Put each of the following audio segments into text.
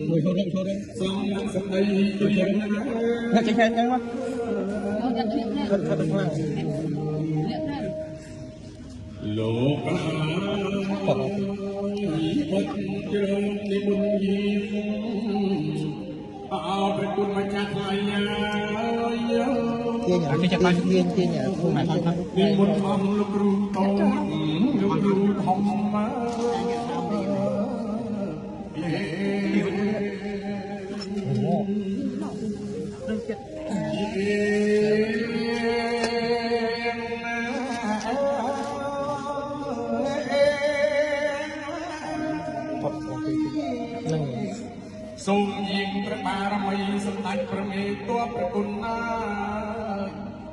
មួយចូលចូលចូល សូមសម្ដីជ្រាប អ្នកចេញហ្នឹងមក យក ខិតខិតខ្លាំង លោកអើយបុត្រជ្រុំនិមន្តយាមអោព្រះគុណម្ចាស់ថ្លៃអើយ ទាញអាទាញទាញអាធំ និមន្តអង្គលោកគ្រូតូចលោកគ្រូធំមក ផុត ហ្នឹង សូមយាងព្រះបារមីសម្ដេចព្រះមេតបព្រះគុណណា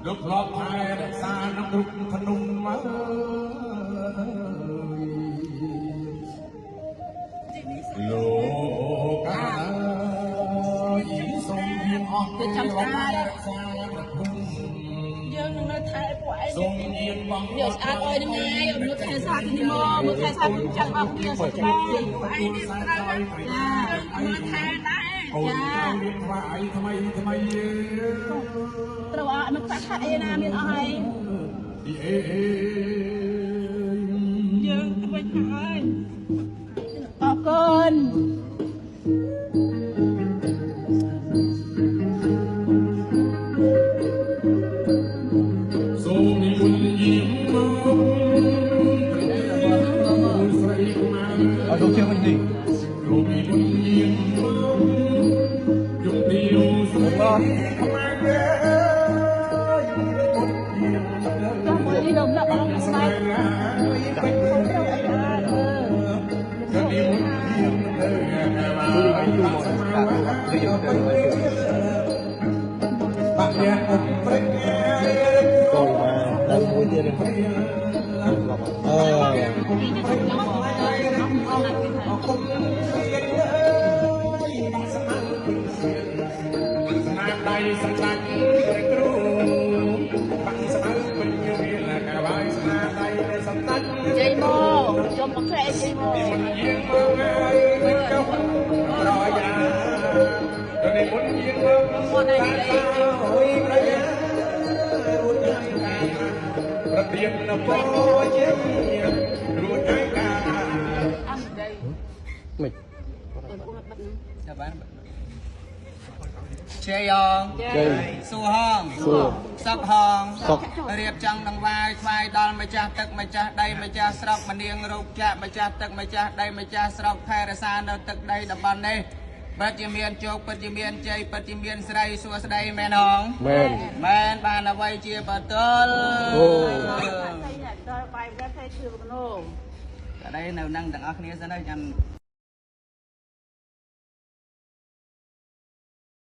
លោកធ្លាប់ថែរក្សានៅគ្រប់ភ្នំអើយលោកអើយសូមយាងអស់ទេវតារក្សាព្រះគុណ យើងនឹងនៅថែពួកឯង សូមយាងបង យកស្អាតអើយនឹងឯងមើលថែស្អាតនេះមកមើលថែស្អាតខ្ញុំចាំអស់គ្នាសុខបាយពួកឯងនេះត្រូវចាមើលថែដែរ អូន ចា ត្រូវរៀបថ្វាយថ្មីថ្មី ត្រូវអត់មិនខ្វះខាតអីណាមានអស់ហើយ អេ យើងវិញហើយអរគុណ សូមនិមន្តយាមមកព្រះស្រីខ្មែរ អត់ចូលជើងវិញនេះ លោកនិមន្តយាមមកយំពីស្រីខ្មែរអើយពុតយាម ចង់មួយនេះដល់ដាក់បងស្បែក ពេញ ត្រូវអីអើ ក៏និមន្តយាមទៅបាក់យ៉ាអុំព្រេង ចូលមកដល់មួយទៀតអឺ ស្នាដៃសម្ដេចព្រះគ្រូបាក់ស្មៅពេញវាលកាបាយស្នាដៃសម្ដេច ជ័យមកខ្ញុំមកខែជ័យមក និមន្តយាងមកហើយមិនកុំប្រយាទៅនិមន្តយាងមក មកណៃ អុយប្រយារួចហើយការប្រទៀននពោជ័យរួចហើយការ អំដី មិន ចាប់បានជ័យអង ជ័យ សួហង សួរ សុកហង សុខ រៀបចំដង្វាយថ្វាយដល់ម្ចាស់ទឹកម្ចាស់ដីម្ចាស់ស្រុកម្នាងរោគចាក់ម្ចាស់ទឹកម្ចាស់ដីម្ចាស់ស្រុកថែរក្សានៅទឹកដីតំបន់នេះពិតជាមានជោគពិតជាមានជ័យពិតជាមានស្រីសួស្តីមែនហង មែន មែនបានអ្វីជាបតល អូ ដល់បាយវ៉ាត់ថែជឿកណូ កដីនៅនឹងទាំងអស់គ្នាសិនហើយចាំ